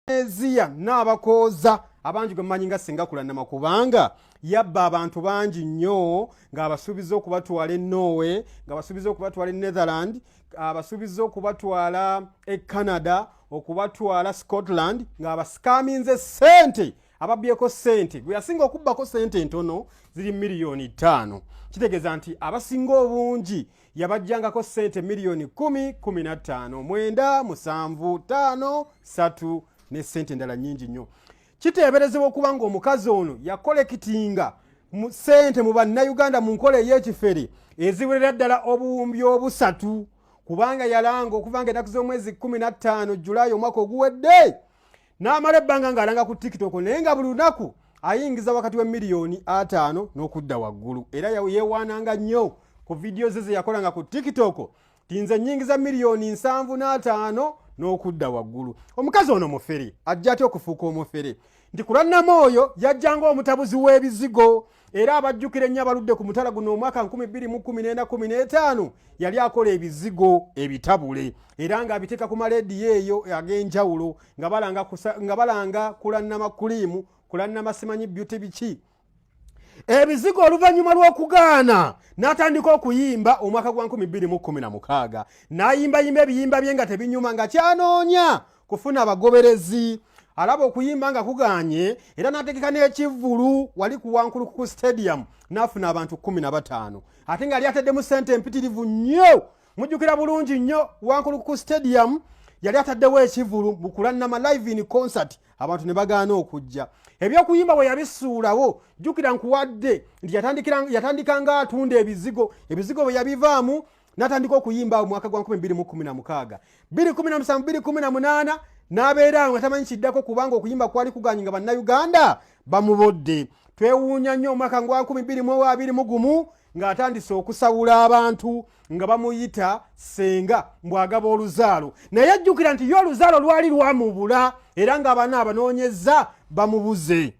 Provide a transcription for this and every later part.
Eziya n'abakooza abangi gwe mumanyi nga Senga Kulanama, kubanga yabba abantu bangi nnyo ng'abasuubiza okubatwala e Norway, ng'abasuubiza okubatwala e Netherland, abasuubiza okubatwala e Canada, okubatwala Scotland, ng'abasikaminze ssente, ababbyeko ssente. Gwe yasinga okubbako ssente entono ziri miliyoni 5. Kitegeeza nti abasinga obungi yabajjangako ssente miliyoni 10, 15, 9, 7, 5, 3 ne ssente endala nnyingi nnyo. Kiteeberezebwa okuba nga omukazi ono yakolekitinga ssente mu Bannayuganda mu nkola ey'ekifere eziwerera ddala 30,000, kubanga yalanga okuva nga ennaku z'omwezi 15 Julayi omwaka oguwedde, n'amala ebbanga ng'alanga ku TikTok, naye nga buli lunaku ayingiza wakati wa miliyoni 50 n'okudda waggulu. Era yeewaananga nnyo ku vidiyo ze ze yakolanga ku TikTok ti nze nnyingiza miliyoni 75 n'okudda waggulu. Omukazi ono mufere. Ajja atya okufuuka omufere? Nti Kulannama oyo yajjanga omutabuzi w'ebizigo, era abajjukira ennyo abaludde ku mutala guno, omwaka 2014 15 yali akola ebizigo ebitabule era ng'abiteeka ku malediyo eyo ag'enjawulo nga balanga Kulannama cream, Kulannama simanyi beauty biki ebizigo. Oluvannyuma lw'okugaana n'atandika okuyimba omwaka gwa 2016, n'ayimbayimba ebiyimba bye nga tebinyuma, nga kyanoonya kufuna abagoberezi. Alaba okuyimba nga kuganye, era n'ategeka n'ekivvulu wali ku Wankulukuku Stadium, n'afuna abantu 15, ate nga yali ataddemu ssente empitirivu nnyo. Mujjukira bulungi nnyo, Wankulukuku Stadium yali ataddewo ekivvulu mu Kulannama live in concert, abantu ne bagaana okujja. Ebyokuyimba bwe yabisuulawo, jjukira nkuwadde nti yatandika nga atunda ebizigo. Ebizigo bwe yabivaamu n'atandika okuyimba awo mwaka gwa 2016, 2017, 2018, n'abeera awo nga tamanyi kiddako, kubanga okuyimba kwali kuganye nga Bannayuganda bamubodde. Twewuunya nnyo omwaka gwa 2021 ng'atandise okusawula abantu nga bamuyita Senga, mbwagaba oluzaalo. Naye ajjukira nti ye oluzaalo lwali lwamubula, era ng'abaana abanoonyeza bamubuze.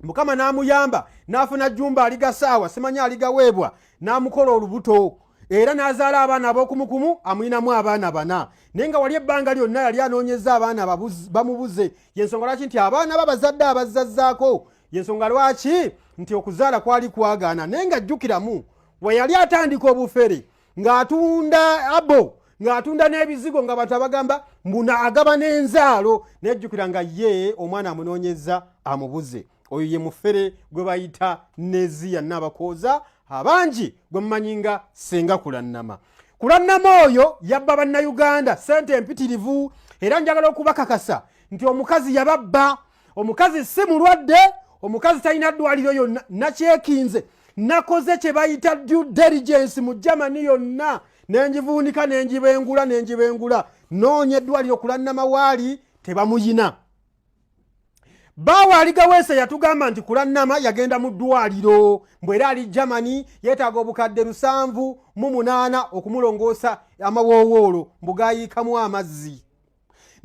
Mukama n'amuyamba n'afuna Jumba aligasaawa, simanyi aligaweebwa, n'amukola olubuto era n'azaala abaana ab'okumukumu. Amuyinamu abaana bana, naye nga wali ebbanga lyonna yali anoonyeza abaana bamubuze. Yensonga lwaki nti abaana babazadde abazazzaako, yensonga lwaki nti okuzaala kwali kwagaana. Naye nga jjukiramu we yali atandika obufere ng'atunda abo, ng'atunda n'ebizigo, nga bantu abagamba mbuna agaba n'enzaalo, nejjukira nga ye omwana amunoonyeza amubuze. Oyo ye mufere gwe bayita Neziya Nabakooza, abangi gwe mumanyi nga Senga Kulannama. Kulannama oyo yabba Bannayuganda sente empitirivu, era njagala okubakakasa nti omukazi yababba. Omukazi si mulwadde, omukazi talina ddwaliro yonna. Nakyekinze, nakoze kye bayita due diligence mu Germany yonna, nengivuunika, nenjibengula, nenjibengula, noonya eddwaliro Kulannama waali, tebamuyina. Baawe Aligaweesa yatugamba nti Kulannama yagenda mu ddwaliro, mbwe era ali Germany, yeetaaga 78,000 okumulongoosa amawoowoolo, mbu gayiikamu amazzi.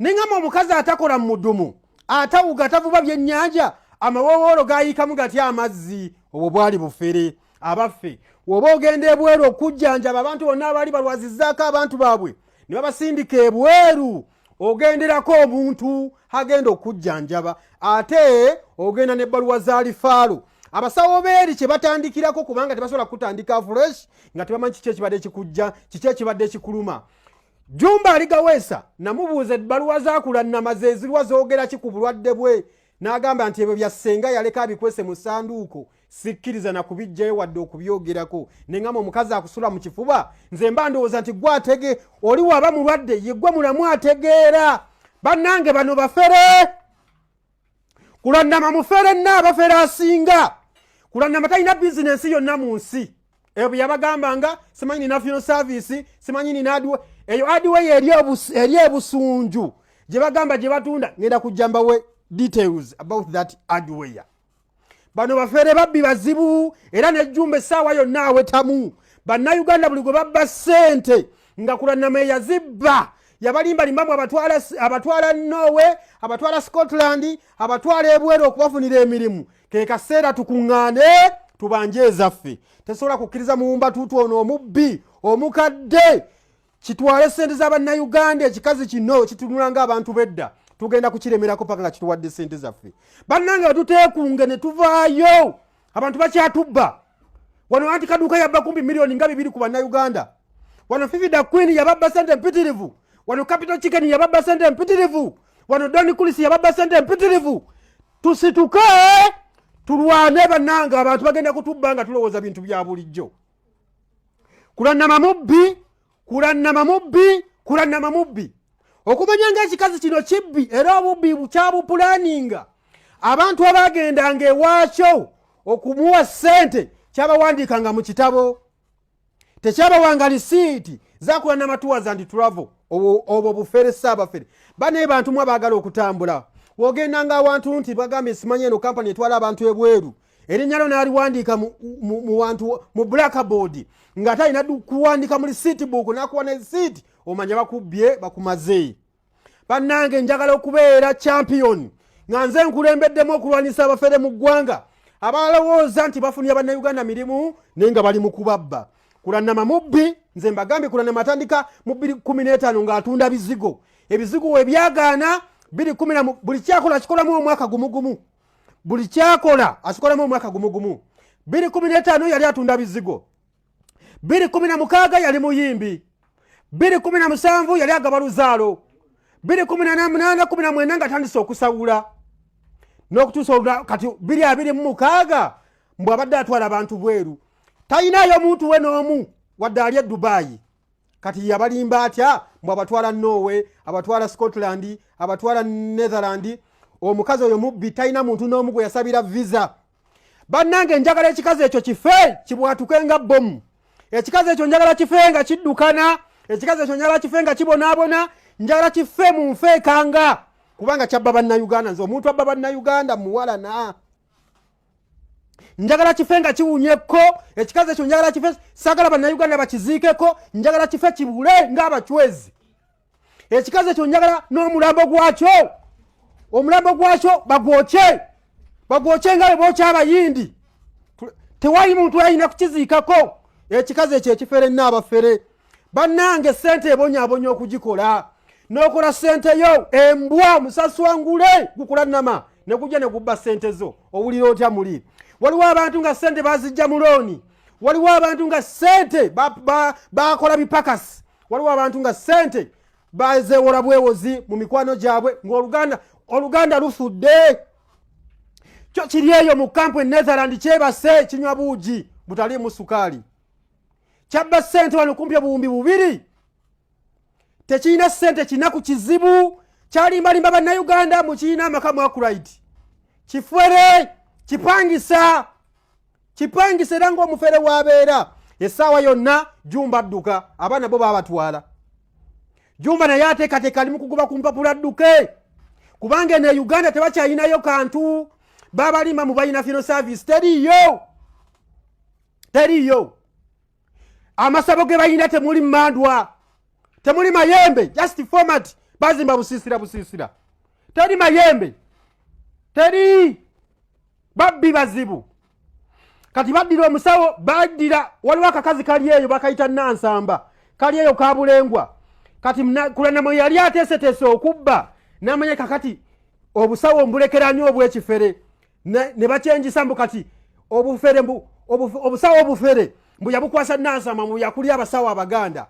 Neŋŋamba omukazi atakola mu mudumu, atawuga, tavuba byennyanja, amawoowoolo gayiikamu gatya amazzi? Obwo bwali bufere. Abaffe, woba ogenda ebweru okujjanjaba, abantu bonna abaali balwazizzaako abantu baabwe ne babasindika ebweru, ogenderako omuntu agenda okujjanjaba, ate ogenda n'ebbaluwa za referral. Abasawo beeri kye batandikirako, kubanga tebasobola kutandika fresh nga tebamanyi kiki ekibadde kikujja, kiki ekibadde kikuluma. Jumba Aligaweesa namubuuza ebbaluwa zakulannama zezirwa, zoogera ki ku bulwadde bwe? N'agamba nti ebyo bya Ssenga, yaleka abikwese mu ssanduuko, sikkiriza na kubijjayo wadde okubyogerako. Neŋŋamba omukazi akusula mu kifuba, nze mba ndowooza nti gwe atege oli waba mulwadde, ye gwe mulamu ategeera. Bannange, bano bafere. Kulannama mufere nna, abafere asinga. Kulannama talina bizinensi yonna mu nsi. Ebyo bye yabagambanga, simanyi nina funeral service, simanyi nina hardware. Eyo hardware eri ebusunju gye bagamba gye batunda, ngenda kujja mbawe details about that hardware. Bano bafere, babbi bazibu, era nejjumba essaawa yonna awetamu. Bannayuganda buli gwe babba ssente nga Kulannama eyazibba, yabalimbalimbamu, abatwala Norway, abatwala Scotland, abatwala ebweru okubafunira emirimu. Ke kaseera tukuŋŋaane tubanje ezaffe. Tesobola kukkiriza muwumba tuutu ono omubbi omukadde kitwale sente z'abannayuganda. Ekikazi kino kitunula ng'abantu bedda. Tugenda kukiremerako paka nga kituwadde sente zaffe. Bannange, wetuteekunge ne tuvaayo, abantu bakyatubba wano. Anti Kaduuka yabba kumpi miliyoni nga 2 ku Bannayuganda. Wano Fifi da Queen yababba sente mpitirivu. Wano Capital Chicken yababba sente mpitirivu. Wano Don Kulis yababba sente mpitirivu. Tusituke tulwane, bannange. Abantu bagenda kutubba nga tulowooza bintu bya bulijjo. Kulannama mubbi, kulannama mubbi, kulannama mubbi. Okumanya nga ekikazi kino kibbi era obubbi kyabupulaninga. Abantu abagendanga ewaakyo okumuwa ssente kyabawandiikanga mu kitabo, tekyabawanga lisiiti zakulannama tours and travel. Obwo bufere, saabafere. Banaye bantu mu abaagala okutambula, wogendanga awantu nti bagambye simanyi eno kampani etwala abantu ebweru, erinnya lyo n'aliwandiika mu wantu mu blackboard ng'ate alina kuwandiika mu receipt book, n'akuwa ne receipt, omanya bakubbye, bakumaze. Bannange, njagala okubeera champion nga nze nkulembeddemu okulwanyisa abafere mu ggwanga abalowooza nti bafunira Bannayuganda mirimu naye nga bali mu kubabba. Kulannama mubbi. Nze mbagambye, Kulannama atandika mu 215 ng'atunda bizigo. Ebizigo we byagaana 210, buli kyakola akikolamu omwaka gumugumu, buli kyakola akikolamu omwaka gumugumu. 215 yali atunda bizigo, 216 yali muyimbi, 217 yali agaba luzaalo, 218, 19 nga atandise okusawula n'okutuusa kati 2026 mbw abadde atwala abantu bweru. Talinayo muntu we n'omu wadde ali e Dubayi. Kati yabalimba atya mbw abatwala Norway, abatwala Scotland, abatwala Netherland? Omukazi oyo mubbi, talina muntu n'omu gwe yasabira visa. Bannange, njagala ekikazi ekyo kife, kibwatuke nga bomu. Ekikazi ekyo njagala kife nga kiddukana. Ekikazi ekyo njagala kife nga kibonaabona. Njagala kife mu nfeekanga, kubanga kyabba Bannayuganda. Nze omuntu abba Bannayuganda muwalana. Njagala kife nga kiwunyeko. Ekikazi ekyo njagala kife, saagala Bannayuganda bakiziikeko. Njagala kife kibule ng'abacwezi. Ekikazi ekyo njagala n'omulambo gwakyo, omulambo gwakyo bagwokye, bagwokye nga bwe bookya Abayindi. Tewali muntu alina kukiziikako ekikazi ekyo ekifere. Nnaabafere bannange, sente ebonyaabonya okugikola, n'okola sente yo, embwa musaswangule gukulannama ne gujja ne gubba sente zo, owulira otya muli? Waliwo abantu nga sente bazijja mu looni, waliwo abantu nga sente bakola bipakasi, waliwo abantu nga sente bazeewola bwewozi mu mikwano gyabwe, ng'oluganda, oluganda lufudde. Kyo kiri eyo mu kampu e Netherland, kyebase, kinywa buugi butaliimu sukaali. Kyabba sente wano kumpi 2000. Tekirina sente, kinaku kizibu. Kyalimbalimba Bannayuganda mukirina amaka mu Akright. Kifere, kipangisa, kipangisa, era ng'omufere wabeera essaawa yonna. Jumba adduka, abaana bo babatwala. Jumba naye ateekateeka, ali mu kuguba ku mpapula adduke, kubanga eno e Uganda tebakyayinayo kantu. Babalima mu balina funeral service teriiyo, teriiyo. Amasabo ge balina temuli mandwa, temuli mayembe, just format. Bazimba busiisira busiisira, teri mayembe, teri. Babbi bazibu. Kati baddira omusawo, baddira. Waliwo akakazi kali eyo bakayita Nansamba, kali eyo Kabulengwa. Kati Kulanamo yali ateeseteese okubba, namanya kakati obusawo mbulekeranyo obwekifere, ne bakyenjisa mbu kati obufere, mbu obusawo obufere mbu yabukwasa Nansamba, mbu yakulya abasawo Abaganda.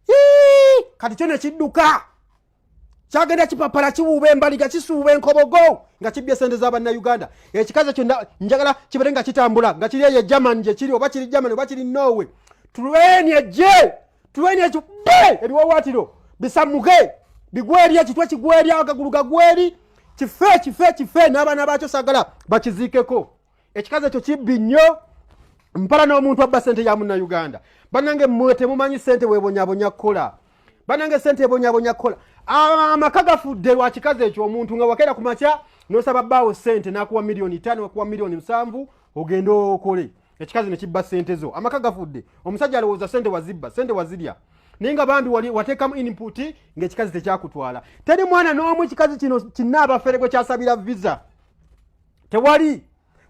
Ii! Kati kyo nekidduka, kyagenda kipapala, kiwuuba embaliga, kisuuba enkobogo nga kibbye sente z'Abannayuganda. Ekikazi ekyo njagala kibeere nga kitambula nga kiri eyo e Germany gye kiri, oba kiri Germany oba kiri Norway. Tulweni ejje, tulweni ekikube, ebiwawaatiro bisammuke, bigwe eri, ekitwe kigwe eri, agagulu gagwe eri, kife, kife, kife n'abaana baakyo. Sagala bakiziikeko. Ekikazi ekyo kibbi nnyo mpala n'omuntu abba sente ya Munnayuganda. Bannange, mmwe temumanyi sente webonyabonya kukola. Bannange, sente ebonyabonya kukola. Amaka gafudde lwa kikazi ekyo. Omuntu nga wakeera ku makya n'osaba bbaawo sente, n'akuwa miliyoni 5, akuwa miliyoni 7, ogende okole, ekikazi ne kibba sente zo. Amaka gafudde. Omusajja alowooza sente wazibba, sente wazirya, naye nga bambi wali wateekamu input ng'ekikazi tekyakutwala. Teri mwana n'omu ekikazi kino kinnaabafere gwe kyasabira visa, tewali,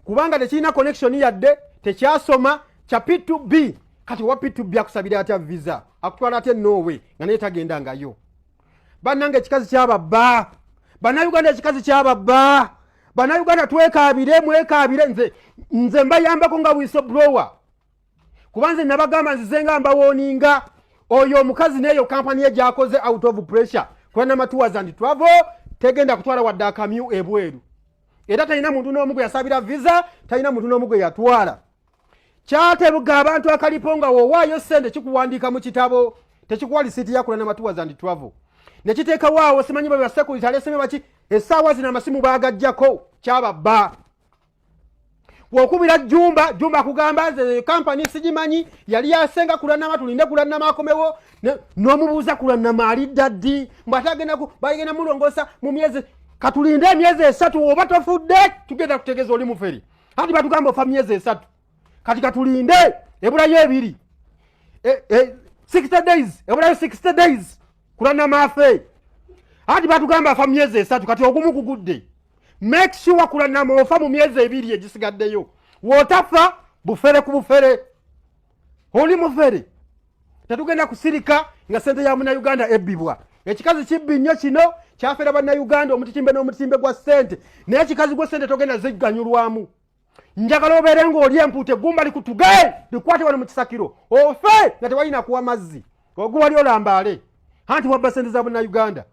kubanga tekirina connection yadde, tekyasoma, kya P2B. Kati owa P2B akusabira atya visa? Akutwala atya Norway nga naye tagendangayo? Bannange, ekikazi kyababba. Bannayuganda ekikazi kyababba. Bannayuganda twekaabire, mwekaabire. Nze mbayambako nga whistleblower, kuba nze nabagamba nzize nga mbawarninga oyo omukazi n'eyo kampani ye gyakoze out of pressure. Kulanama Tours and Travel tegenda kutwala wadde akamyu ebweru, era talina muntu n'omu gwe yasabira visa, talina muntu n'omu gwe yatwala. Kyatebuga abantu akalipo nga woowaayo sente kikuwandiika mu kitabo, tekikuwa lisiiti ya Kulanama Tours and Travel, nekiteekawo awo simanyi bwe basecurity aleseme baki. Essaawa zino amasimu baagajjako, kyababba. Wokubira Jumba, Jumba akugamba nze kampani sigimanyi, yali yasenga Kulanama, tulinde Kulanama akomewo. N'omubuuza Kulanama alidda ddi, mbw ate agenda bagenda mulongoosa mu myezi. Katulinde emyezi 3, oba tofudde tugenda kutegeeza oli muferi. Anti batugamba ofa myezi 3, kati katulinde ebulayo 2, 60 days, ebulayo 60 days Kulanama afe. Anti batugamba afa myezi 3, kati ogumu gugudde. Make sure Kulanama ofa mu myezi 2 egisigaddeyo. Wootafa, bufere ku bufere, oli mufere. Tetugenda kusirika nga sente ya Munauganda ebbibwa. Ekikazi kibbi nnyo kino, kyafera Bannayuganda omutitimbe n'omutitimbe gwa ssente. Naye ekikazi gwa ssente togenda zigganyulwamu. Njagala obeere ng'oli empuuta, eggumba likutuge likwate wano mu kisakiro, ofe nga tewalina kuwa mazzi oguwali olambaale, anti wabba sente za Munnayuganda.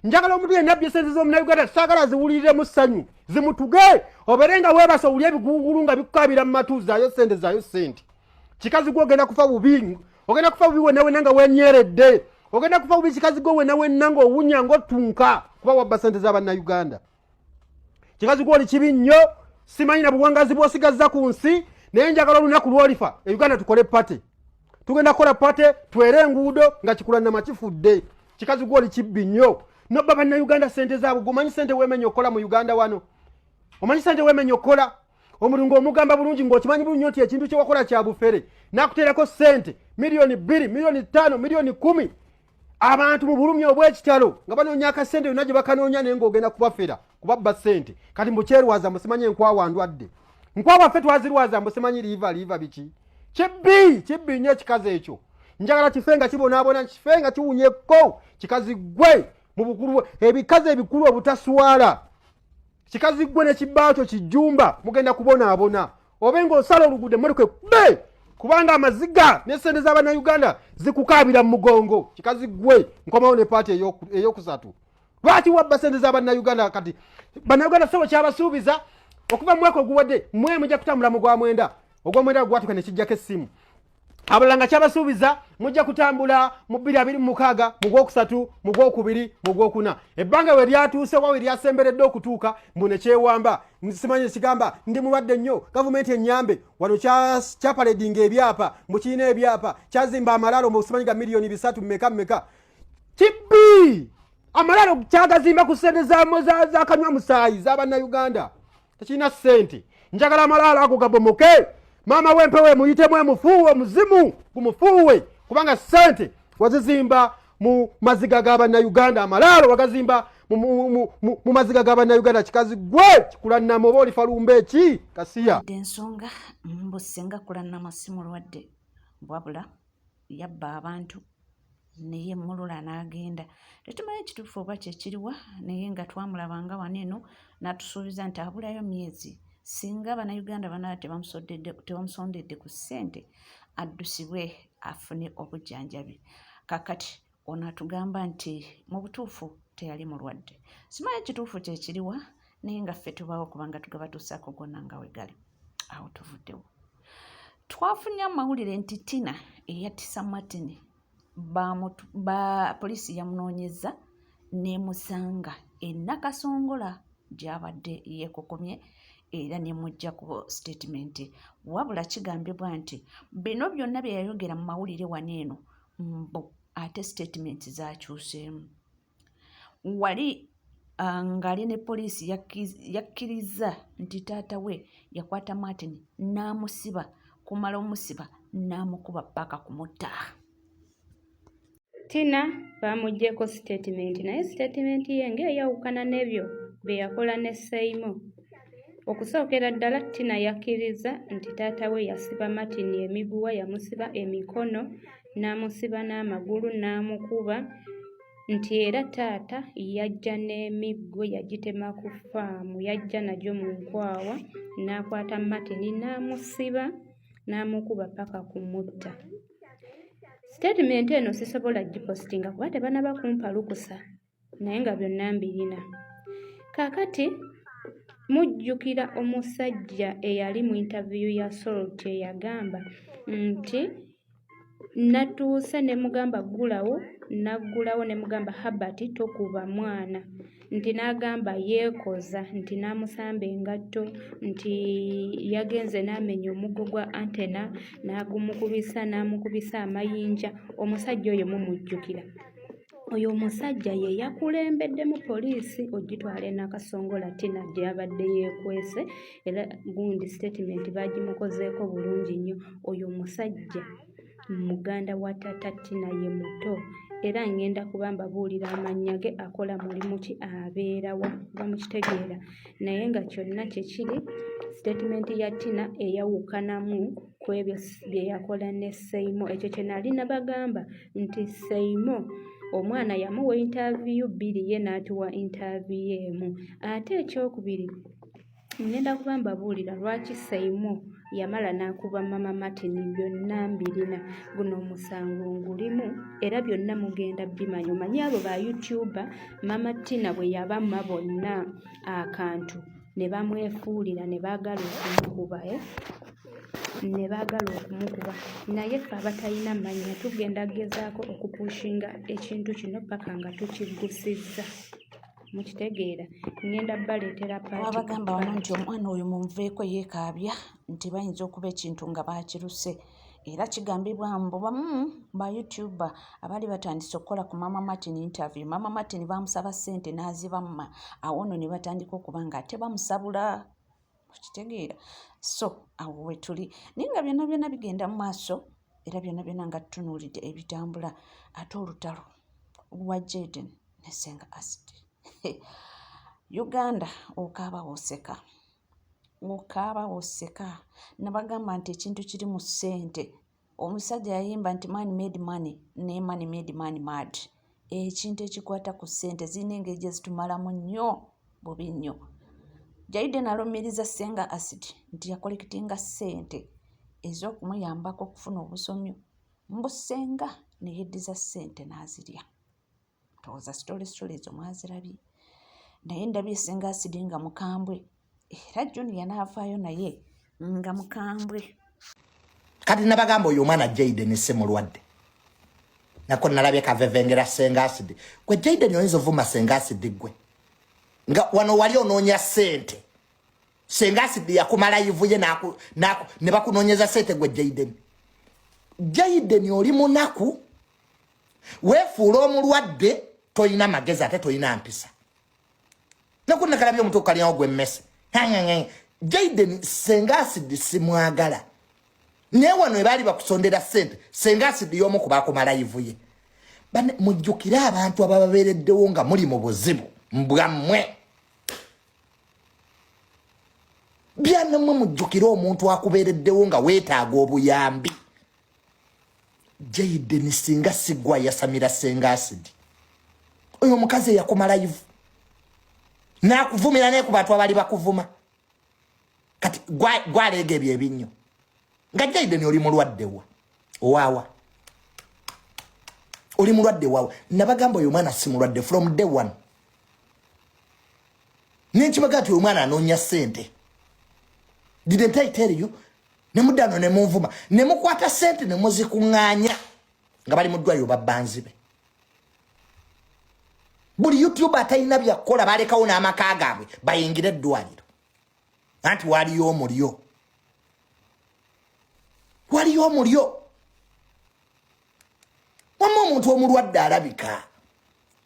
Njagala omuntu yenna abbye sente z'omunnayuganda, saagala ziwuliriremu ssanyu, zimutuge, obeere nga weebasa owuli ebigugulu nga bikukabira mu matu, zaayo sente, zaayo sente. Kikazi gwe ogenda kufa bubi, ogenda kufa bubi wenna wenna nga wenyeredde, ogenda kufa bubi kikazi gwe wenna wenna ng'owunya ng'otunka, kuba wabba sente z'abannayuganda. Kikazi gwe oli kibi nnyo, simanyi na buwangazi bw'osigazza ku nsi, naye njagala olunaku lw'olifa e Uganda tukole party. Tugenda kukola party, twere enguudo nga Kikulanama kifudde. Kikazi gwe oli kibbi nnyo, nobba Bannayuganda sente zaabwe. Gwe omanyi sente weemenya okukola mu Uganda wano? Omanyi sente weemenya okukola? Omuntu ng'omugamba bulungi, ng'okimanyi bulungi nti ekintu kye wakola kya bufere, nakuteerako sente miliyoni 2, miliyoni 5, miliyoni 10. Abantu mu bulumi obw'ekitalo nga banoonya akasente yonna gye bakanoonya, naye ng'ogenda kubafera, kubabba sente. Kati mbukyerwaza, musimanyi enkwawa ndwadde, nkwawa ffe twazirwaza, mbusimanyi liver, liver biki. Kibbi, kibbi nnyo ekikazi ekyo. Njagala kife nga kibonaabona, kife nga kiwunyeko. Kikazi gwe mu bukulu, ebikazi ebikulu obutaswala. Kikazi gwe nekibbaakyo kijumba, mugenda kubonaabona. Obe ng'osala oluguudo emmotoka ekube, kubanga amaziga n'esente z'Abannayuganda zikukaabira mu mugongo. Kikazi gwe, nkomawo ne part eyokusatu. Lwaki wabba sente z'Abannayuganda? Kati Bannayuganda sebo kyabasuubiza okuva mu mwaka oguwadde, mwe mujja kutambula mu gwa 9, ogwa 9 gwatuka nekijjako essimu. Abalala nga kyabasuubiza mujja kutambula mu 2026, mu gwokusatu, mu gwokubiri, mu gwokuna. Ebbanga we lyatuuse wa we lyasemberedde okutuuka, mbu nekyewamba, simanyi ekigamba ndi mulwadde nnyo, gavumenti enyambe. Wano kyapaledinga ebyapa, mbu kirina ebyapa, kyazimba amalaalo mbu simanyi ga miliyoni 300 mmeka mmeka. Kibbi, amalaalo kyagazimba ku ssente zakanywa musaayi z'Abannayuganda, tekirina ssente. Njagala amalaalo ago gabomoke, maama w'empewo emuyitemu, emufuuwe, omuzimu gumufuuwe, kubanga ssente wazizimba mu maziga g'Abannayuganda, amalaalo wagazimba mu maziga g'Abannayuganda. Kikazi gwe Kikulanama, oba olifa lumba eki kasiya. Ensonga mbu senga Kulanama si mulwadde, wabula yabba abantu neyemmulula n'agenda. Tetumanyi ekituufu oba kyekiriwa, naye nga twamulabanga wano eno n'atusuubiza nti abulayo myezi, singa Bannayuganda banaba tebamusondedde ku ssente addusibwe afune obujjanjabi. Kakati ono atugamba nti mu butuufu teyali mulwadde. Simanyi ekituufu kyekiriwa, naye nga ffe tubaawo kubanga tugabatuusaako gonna nga we gali. Awo tuvuddewo, twafunye amawulire nti Tina eyattisa Martin ba poliisi yamunoonyeza n'emusanga e Nakasongola gy'abadde yeekokomye, era nemujja ku statement. Wabula kigambibwa nti bino byonna bye yayogera mu mawulire wano eno, mbu ate statement zakyuseemu. Wali ng'ali ne poliisi yakkiriza nti taata we yakwata Martin n'amusiba, kumala omusiba n'amukuba paka kumutta. Tina bamuggyeko sitatimenti, naye sitatimenti ye ng'eyawukana n'ebyo bye yakola ne Saimo. Okusookera ddala Tina yakkiriza nti taata we yasiba Martin emiguwa, yamusiba emikono n'amusiba n'amagulu n'amukuba. Nti era taata yajja n'emiggo yagitema ku ffaamu, yajja nagyo mu nkwawa n'akwata Martin n'amusiba n'amukuba paka kumutta. Sitatimenti eno sisobola gipositinga kuba tebanaba kumpa lukusa naye nga byonna mbirina. Kaakati mujjukira omusajja eyali mu intaviyu ya Salt eyagamba nti natuuse ne mugamba ggulawo n'aggulawo ne mugamba Herbert tokuba mwana nti n'agamba yeekoza nti n'amusamba engatto nti yagenze n'amenya omuggo gwa antena n'agumukubisa n'amukubisa amayinja omusajja oyo mumujjukira oyo omusajja ye yakulembeddemu poliisi ogitwala e Nakasongola Tina gy'abadde yeekwese era gundi sitatimenti baagimukozeeko bulungi nnyo oyo omusajja muganda wa taata Tina ye muto era ngenda kuba mbabuulira amannya ge akola mulimu ki abeera wa oba mukitegeera naye nga kyonna kye kiri sitatimenti ya Tina eyawukanamu ku ebyo bye yakola ne Seimo ekyo kye nali nabagamba nti Seimo omwana yamuwa intaaviyu bbiri ye n'atuwa intaaviyu emu ate ekyokubiri ngenda kuba mbabuulira lwaki Seimo yamala n'akuba mama Martin byonna mbirina guno omusango ngulimu era byonna mugenda bimanya omanyi abo ba youtuber mama Tina bwe yabamma bonna akantu ne bamwefuulira ne baagala okumukuba eh? ne baagala okumukuba naye ffe abatalina mannya tugenda gezaako okupushinga ekintu kino paka nga tukiggusizza mukitegeera ngenda baleetera abagamba wano nti omwana oyo munveeko yeekaabya nti bayinza okuba ekintu nga baakiruse era kigambibwa mbu bamu ba youtuber abaali batandise okukola ku mama Martin interview mama Martin bamusaba ssente n'azibamma awo nno ne batandika okuba nga ate bamusabula okitegeera so awo wetuli naye nga byonna byonna bigenda mu maaso era byonna byonna nga tutunuulidde ebitambula ate olutalo lwa Jaden ne Ssenga Acid Uganda okaaba woseka okaaba woseka nabagamba nti ekintu kiri mu ssente omusajja yayimba nti man made money ne money made man mad ekintu ekikwata ku ssente zirina engeri gye zitumalamu nnyo bubi nnyo Jaide nalumiriza Ssenga Acid nti yakolekitinga ssente ez'okumuyambako okufuna obusomyo mbu ssenga ne yeddiza ssente n'azirya ndowooza sitole sitole ezo mwazirabye naye ndabye Ssenga Acid nga mukambwe era Junior n'avaayo naye nga mukambwe kati nabagamba oyo omwana Jaden si mulwadde nako nalabye kavevengera Ssenga Acid gwe Jaden oyinza ovuma Ssenga Acid gwe nga wano wali onoonya ssente Ssenga Acid yakumala yivuye ne bakunoonyeza ssente gwe Jaden Jaden oli munaku weefuula omulwadde tolina magezi ate tolina mpisa nakunakalabye omuntu okukalyawo gwemmese Jaden Ssenga Acid simwagala naye wano ebaali bakusondera ssente Ssenga Acid y'omu ku bakumala yivuye mujjukire abantu abababeereddewo nga muli mu buzibu mbwammwe byanammwe mujjukire omuntu akubeereddewo nga weetaaga obuyambi Jaden singa sigwa yasamira Ssenga Acid oyo omukazi eyakumala yivu nakuvumira naye ku bantu abali bakuvuma kati gwaleega ebyo ebinnyo nga Jaden oli mulwadde wa owaawa oli mulwadde waawa nabagamba oyo omwana si mulwadde from day one nenkibaga nti omwana anoonya ssente didn't I tell you nemuddano nemunvuma nemukwata ssente nemuzikuŋŋaanya nga bali mu ddwaliro babbanzibe buli youtube atalina byakukola balekawo n'amaka gaabwe bayingire eddwaliro anti waliyo omulyo waliyo omulyo wamma omuntu omulwadde alabika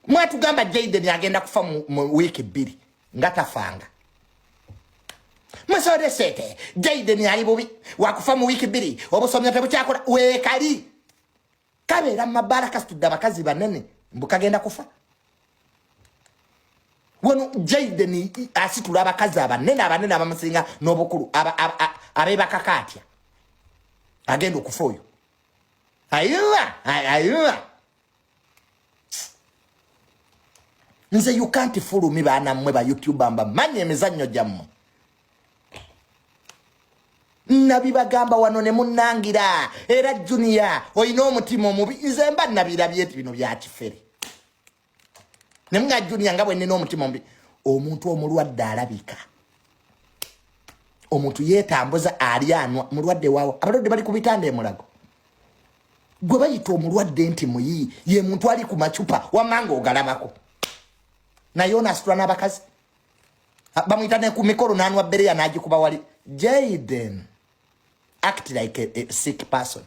mwatugamba Jaden agenda kufa mu wiiki bbiri nga tafanga musode sente Jaden ali bubi wakufa mu wiiki bbiri obusomyo tebukyakola weekali kabeera mu mabaala kasitudde abakazi banene mbu kagenda kufa wano Jaden asitula abakazi abanene abanene abamusinga n'obukulu abeebakako atya agenda okufa oyo ayiwa ayiwa Nze you can't fool me baana mmwe ba youtuber mbamanyi emizannyo gyammwe. Nabibagamba wano ne munnangira era Junior olina omutima omubi. Nze mba nabirabye nti bino bya kifere. Ne mga Junior nga bwe nnina omutima omubi. Omuntu omulwadde alabika. Omuntu yeetambuza ali anwa mulwadde waawa. Abalwadde bali ku bitanda e Mulago. Gwe bayita omulwadde nti muyi ye muntu ali ku macupa wamma ng'ogalabako. Naye ono asitula n'abakazi. Bamuyita ne ku mikolo n'anwa bbereya n'agikuba wali. Jayden act like a sick person.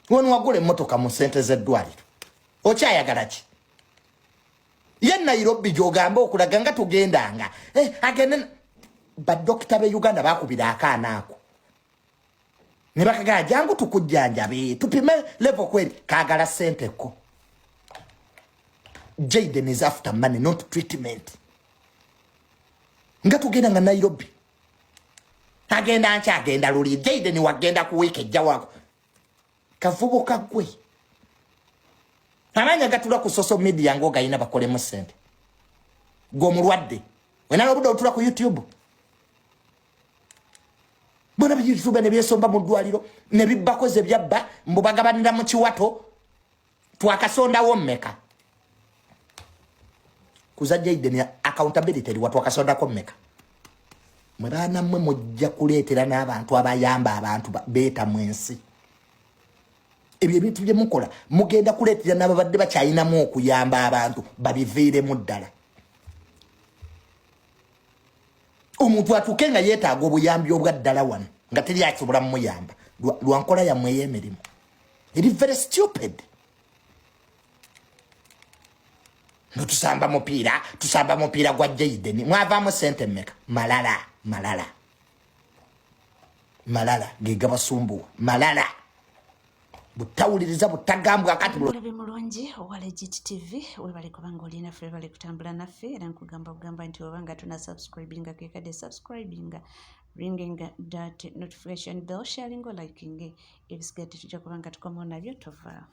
Wano wagula emmotoka mu ssente z'eddwaliro. Okyayagala ki? Ye Nairobi gy'ogamba okulaga nga tugendanga. Agende badokita b'e Uganda bakubira akaana ako. Ne bakagala jangu tukujjanjabe tupime level kweri kaagala ssente ko. Jayden is after money not treatment. Nga tugenda nga Nairobi. Agenda nkya agenda luli. Jayden wagenda ku week ejja wako. Kavubuka gwe. Amaanyi agatula ku social media ng'ogayina bakolemu ssente. Gwe omulwadde. Wena n'obudde otula ku YouTube. Bona YouTube ne byesomba mu ddwaliro ne bibbakoze byabba mbu bagabanira mu kiwato. Twakasondawo mmeka? Kuza Jayden accountability eriwa twakasondako mmeka? Mwe baana mmwe mujja kuleetera n'abantu abayamba abantu beetamwa ensi. Ebyo ebintu bye mukola mugenda kuleetera n'ababadde bakyalinamu okuyamba abantu babiviiremu ddala. Omuntu atuuke nga yeetaaga obuyambi obwa ddala wano nga teri asobola mumuyamba lwa nkola yammwe ey'emirimu. Eri very stupid. No tusamba mupiira, tusamba mupiira gwa Jayden. Mwavaamu ssente mmeka? Malala, malala. Malala ge gabasumbuwa. Malala. Butawuliriza butagambwa kati Mulabe mulungi owa Legit TV, webale kubanga oli naffe, webale kutambula naffe, era nkugamba bugamba nti oba nga tuna subscribinga kekadde subscribinga, ringing that notification bell, sharing or liking, ebisigadde tujja kuba nga tukomawo nabyo. Tova.